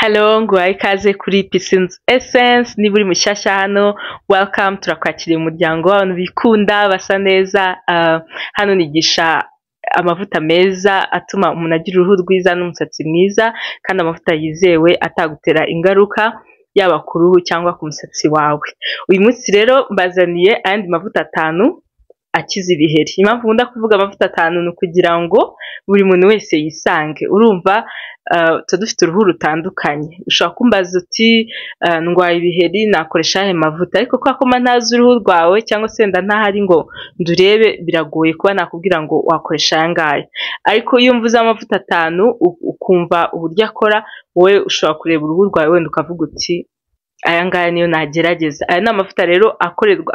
Hello, nguhaye ikaze kuri Pisines Essence. Niba uri mushyashya hano, welcome, turakwakiriye mu muryango w'abantu bikunda, basa neza. Hano nigisha amavuta meza atuma umuntu agira uruhu rwiza n'umusatsi mwiza, kandi amavuta yizewe atagutera ingaruka yaba ku ruhu cyangwa ku musatsi wawe. Uyu munsi rero mbazaniye ayandi mavuta 5 akiza ibiheri. Impamvu nkunda kuvuga amavuta 5 ni ukugira ngo buri muntu wese yisange. Urumva tuba dufite uruhu rutandukanye. Ushobora kumbaza uti ndwaye ibiheri, nakoresha ayahe mavuta? Ariko kubera ko mba ntazi uruhu rwawe cyangwa se wenda ntahari ngo ndurebe, biragoye kuba nakubwira ngo wakoresha aya ngaya. Ariko iyo mvuze amavuta 5 ukumva uburyo akora, wowe ushobora kureba uruhu rwawe wenda ukavuga uti aya ngaya niyo nagerageza. Aya ni amavuta rero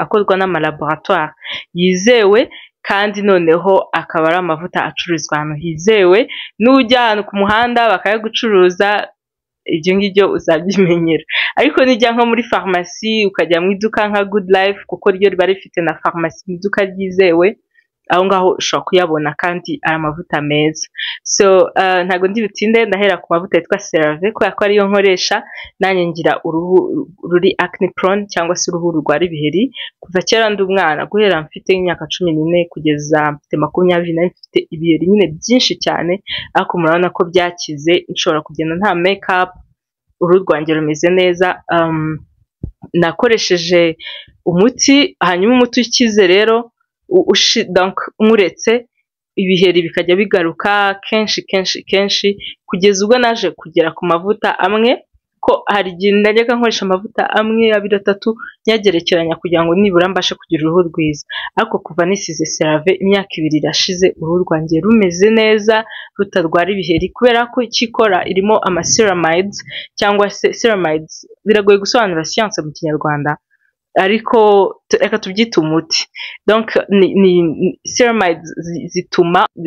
akorwa n'amalaboratoire yizewe, kandi noneho akaba ari amavuta acururizwa ahantu hizewe. Nujya ahantu ku muhanda bakayagucuruza, ibyo ngibyo uzabyimenyera. Ariko nujya nko muri farumasi, ukajya mu iduka nka Good Life, kuko ryo riba rifite na farumasi, mu iduka ryizewe, aho ngaho ushobora kuyabona kandi ari amavuta meza. So ntabwo ndi butinde, ndahera ku mavuta yitwa CeraVe kubera ko ariyo nkoresha. Nanjye ngira uruhu ruri acne prone cyangwa se uruhu rurwara ibiheri kuva kera ndi umwana, guhera mfite imyaka 14 kugeza mfite 20, nari mfite ibiheri nyine byinshi cyane, ariko murabona ko byakize, nshobora kugenda nta make up, uruhu rwanjye rumeze neza. Nakoresheje umuti, hanyuma umuti ukize rero nkuretse ibiheri bikajya bigaruka kenshi kenshi kenshi, kugeza ubwo naje kugera ku mavuta amwe, ko hari igihe najyaga nkoresha amavuta amwe, abiri, atatu, nyagerekeranya kugira ngo nibura mbashe kugira uruhu rwiza. Ariko kuva nisize CeraVe, imyaka 2 irashize, uruhu rwanjye rumeze neza, rutarwara ibiheri, kubera ko icyo ikora irimo ama ceramides cyangwa se ceramides, biragoye gusobanura science mu Kinyarwanda, ariko reka tubyite umuti. Donc ni ceramides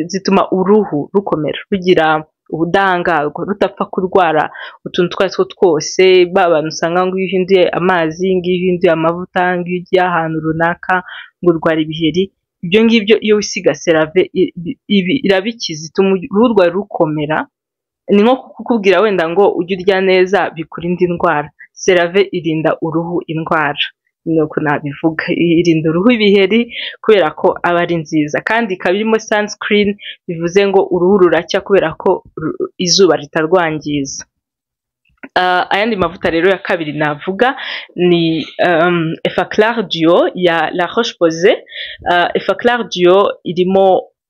zituma uruhu rukomera, rugira ubudahangarwa, rudapfa kurwara utuntu utwo ari two twose. Ba bantu usanga ngo iyo uhinduye amazi, ngo iyo uhinduye amavuta, ngo iyo ugiye ahantu runaka ngo urwara ibiheri, ibyo ngibyo iyo wisiga CeraVe irabikiza, ituma uruhu rwawe rukomera. Ni nko kukubwira wenda ngo ujye urya neza bikurinde indwara. CeraVe irinda uruhu indwara, nuko nabivuga. Irinda uruhu ibiheri kubera ko aba ari nziza, kandi ikaba irimo sunscreen, bivuze ngo uruhu ruracya kubera ko izuba ritarwangiza. Ayandi mavuta rero ya kabiri navuga ni Effaclar Duo ya La Roche-Posay. Effaclar Duo irimo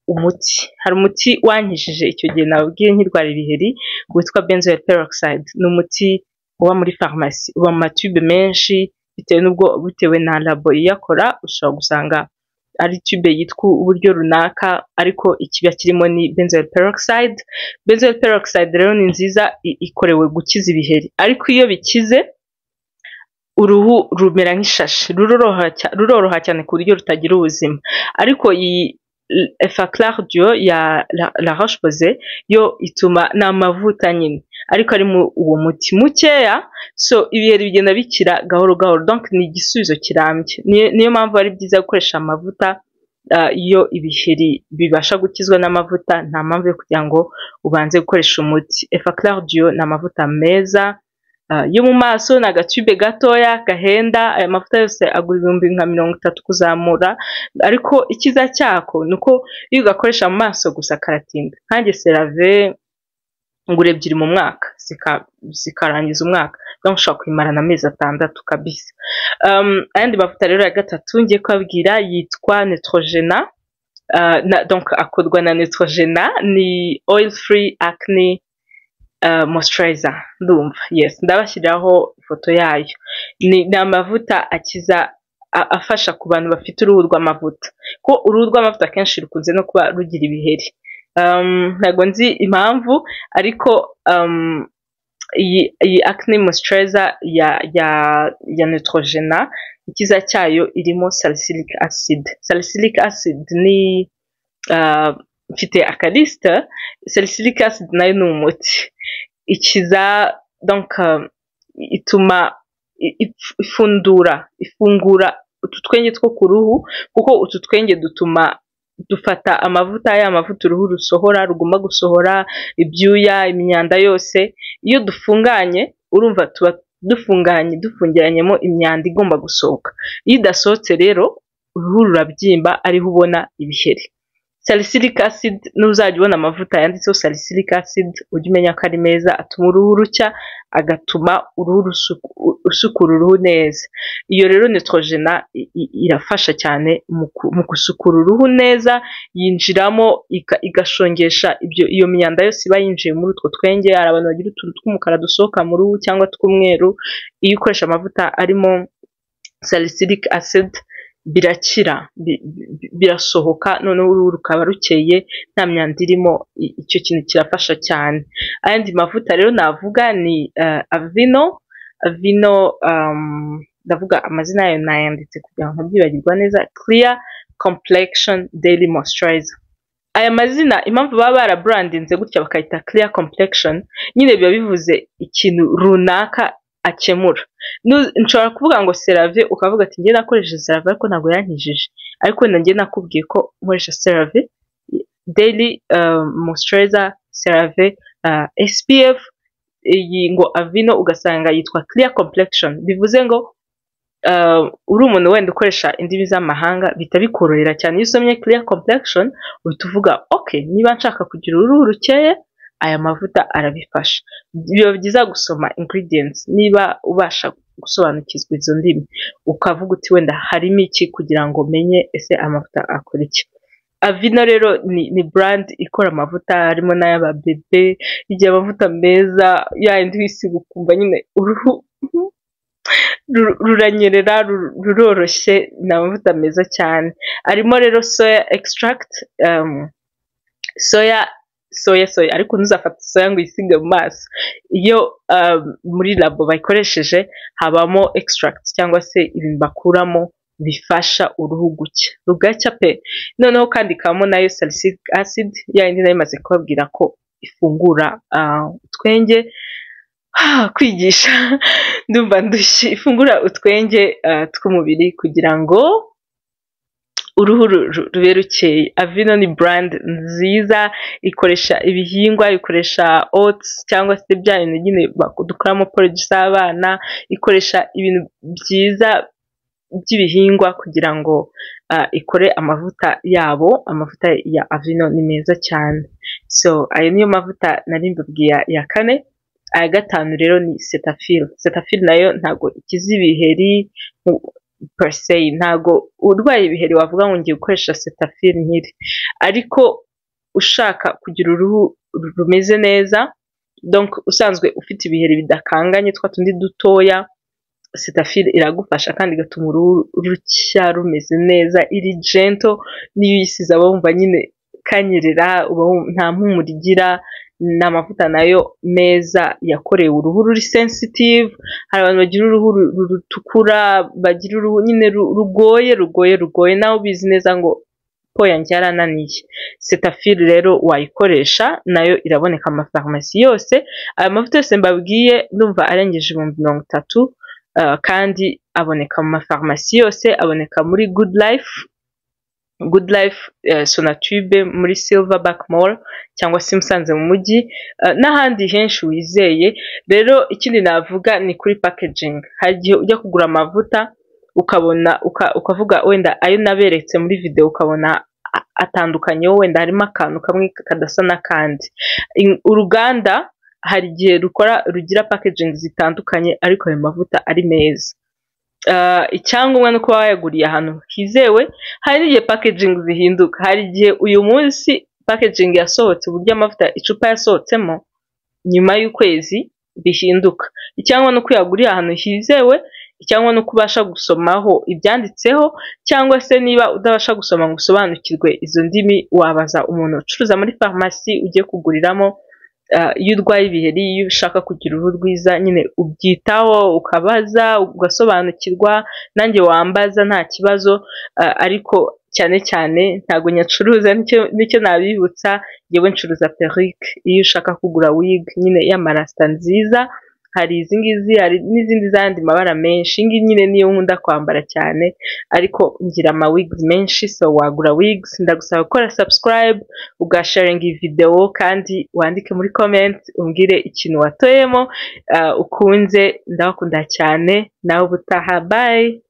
umuti, hari umuti wankijije icyo gihe nababwiye nkirwara ibiheri, witwa benzoyl peroxide. Ni umuti uba muri farumasi, uba mu matube menshi, bitewe n'ubwo, bitewe na labo iyakora, ushobora gusanga ari tube yitwa uburyo runaka, ariko ikiba kirimo ni benzoyl peroxide. Benzoyl peroxide rero ni nziza, ikorewe gukiza ibiheri, ariko iyo bikize uruhu rumera nk'ishashi, ruroroha cyane ku buryo rutagira ubuzima. Ariko iyi Effaclar Duo ya La Roche-Posay yo ituma, ni amavuta nyine ariko arimo uwo muti mukeya, so ibiheri bigenda bikira gahoro gahoro, donc ni igisubizo kirambye. Niyo mpamvu ari byiza gukoresha amavuta. Iyo ibiheri bibasha gukizwa n'amavuta, nta mpamvu yo kugira ngo ubanze gukoresha umuti. Effaclar Duo ni amavuta meza yo mu maso, ni agatube gatoya gahenda. Aya mavuta yose agura ibihumbi nka 30 kuzamura, ariko icyiza cyako ni uko iyo ugakoresha mu maso gusa karatinda. Nkanjye CeraVe ngura 2 mu mwaka zikarangiza umwaka, donc ushobora kuyimarana amezi 6 kabisa. Ayandi mavuta rero ya gatatu ngiye kubabwira yitwa Neutrogena, donc akorwa na Neutrogena, ni oil free acne moisturizer ndumva, yes, ndabashyiriraho ifoto yayo. Ni amavuta akiza, afasha ku bantu bafite uruhu rw'amavuta, ko uruhu rw'amavuta akenshi rukunze no kuba rugira ibiheri. Ntabwo nzi impamvu, ariko iyi acne moisturizer ya Neutrogena, ikiza cyayo irimo salicylic acid. Salicylic acid ni mfite akalisite. Salicylic acid nayo ni umuti ikiza, donc ituma ifundura, ifungura utu twenge two ku ruhu, kuko utu twenge dutuma Dufata amavuta, ya mavuta uruhu rusohora, rugomba gusohora ibyuya, imyanda yose. Iyo dufunganye, urumva tuba dufunganye, dufungiranyemo imyanda igomba gusohoka. Iyo idasohotse rero, uruhu rurabyimba, ariho ubona ibiheri. Salicylic acid, nuzajya ubona amavuta yanditseho salicylic acid, ujye umenya ko ari meza, atuma uruhu rucya, agatuma uruhu usukura uruhu neza. Iyo rero Neutrogena irafasha cyane mu gusukura uruhu neza, yinjiramo igashongesha ibyo iyo myanda yose iba yinjiye muri utwo twenge. Hari abantu bagira utuntu tw'umukara dusohoka mu ruhu cyangwa tw'umweru. Iyo ukoresha amavuta arimo salicylic acid, birakira, birasohoka, noneho uruhu rukaba rukeye, nta myanda irimo. Icyo kintu kirafasha cyane. Ayandi mavuta rero navuga ni Aveeno. Aveeno, ndavuga amazina yayo, nayanditse kugira ngo ntabyibagirwa neza: Clear Complexion Daily Moisturizer. Aya mazina, impamvu baba barabrandinze gutya bakayita Clear Complexion, nyine biba bivuze ikintu runaka akemura. Nshobora kuvuga ngo CeraVe, ukavuga ati: "Njye nakoresheje CeraVe ariko ntabwo yankijije." Ariko wenda njye nakubwiye ko nkoresha CeraVe Daily Moisturizer, CeraVe SPF. Iyi ngo Aveeno, ugasanga yitwa Clear Complexion, bivuze ngo uri umuntu wenda ukoresha indimi z'amahanga, bihita bikorohera cyane. Iyo usomye Clear Complexion, uhita uvuga: "Ok, niba nshaka kugira uruhu rukeye, aya mavuta arabifasha." Biba byiza gusoma ingredients niba ubasha gusobanukirwa izo ndimi, ukavuga uti: "Wenda harimo iki?" kugira ngo menye ese amavuta akora iki. Aveeno rero ni brand ikora amavuta, harimo n'ay'ababebe, igihe amavuta meza yayindi wisiga ukumva nyine uruhu ruranyerera, ruroroshye. Ni amavuta meza cyane. Arimo rero soya extract, soya, soya, soya, ariko ntuzafate soya ngo uyisige mu maso. Iyo muri labo bayikoresheje, habamo extract cyangwa se ibintu bakuramo bifasha uruhu gucya, rugacya pe. Noneho kandi ikabamo nayo salicylic acid, ya yindi nayo imaze kubabwira ko ifungura utwenge. Kwigisha ndumva ndushye. Ifungura utwenge tw'umubiri kugira ngo uruhu rube rukeye. Aveeno ni brand nziza, ikoresha ibihingwa, ikoresha oats cyangwa se bya bintu nyine dukoramo porridge z'abana, ikoresha ibintu byiza by'ibihingwa kugira ngo ikore amavuta yabo. Amavuta ya Aveeno ni meza cyane. So ayo niyo mavuta nari mbabwiye ya kane. Aya gatanu rero ni Cetaphil. Cetaphil nayo ntabwo ikiza ibiheri per se, ntabwo urwaye ibiheri wavuga ngo ngiye gukoresha Cetaphil nkiri, ariko ushaka kugira uruhu rumeze neza, donc usanzwe ufite ibiheri bidakanganye, twa tundi dutoya, Cetaphil iragufasha kandi igatuma uruhu rucya, rumeze neza. Iri gentle, n'iyo uyisize aba wumva nyine kanyerera, nta mpumuro igira. Ni amavuta nayo meza yakorewe uruhu ruri sensitive. Hari abantu bagira uruhu rutukura, bagira uruhu nyine rugoye, rugoye, rugoye, nawe ubizi neza ngo peau yanjye yarananiye. Cetaphil rero wayikoresha, nayo iraboneka mu mafarumasi yose. Aya mavuta yose mbabwiye ndumva arengeje 30,000, kandi aboneka mu mafarumasi yose, aboneka muri Good Life, Good Life, Sonatube, muri Silverback Mall cyangwa se Musanze mu mujyi, n'ahandi henshi wizeye. Rero ikindi navuga ni kuri packaging. Hari igihe ujya kugura amavuta ukabona, ukavuga wenda ayo naberetse muri video, ukabona atandukanyeho, wenda harimo akantu kamwe kadasa n'akandi. Uruganda hari igihe rukora, rugira packaging zitandukanye, ariko ayo mavuta ari meza. Icyangombwa ni uko wayaguriye ahantu hizewe. Hari n'igihe packaging zihinduka. Hari igihe uyu munsi packaging yasohotse, uburyo amavuta icupa yasohotsemo, nyuma y'ukwezi bihinduka. Icyangombwa ni uko uyaguriye ahantu hizewe, icyangombwa ni uko ubasha gusomaho ibyanditseho, cyangwa se niba utabasha gusoma ngo usobanukirwe izo ndimi, wabaza umuntu ucuruza muri farumasi ugiye kuguriramo. Iyo urwaye ibiheri, iyo ushaka kugira uruhu rwiza, nyine ubyitaho, ukabaza, ugasobanukirwa. Nanjye wambaza nta kibazo, ariko cyane cyane ntabwo nyacuruza, nicyo nabibutsa. Njyewe ncuruza perruque. Iyo ushaka kugura wig nyine y'amarasita nziza, Hari izi ngizi, hari n'izindi z'andi mabara menshi. Iyi ngiyi nyine niyo nkunda kwambara cyane, ariko ngira ama wigs menshi, so wagura wigs. Ndagusaba gukora subscribe, ugasharinga iyi video, kandi wandike muri comment umbwire ikintu watoyemo ukunze. Ndabakunda cyane, nawe ubutaha, bye.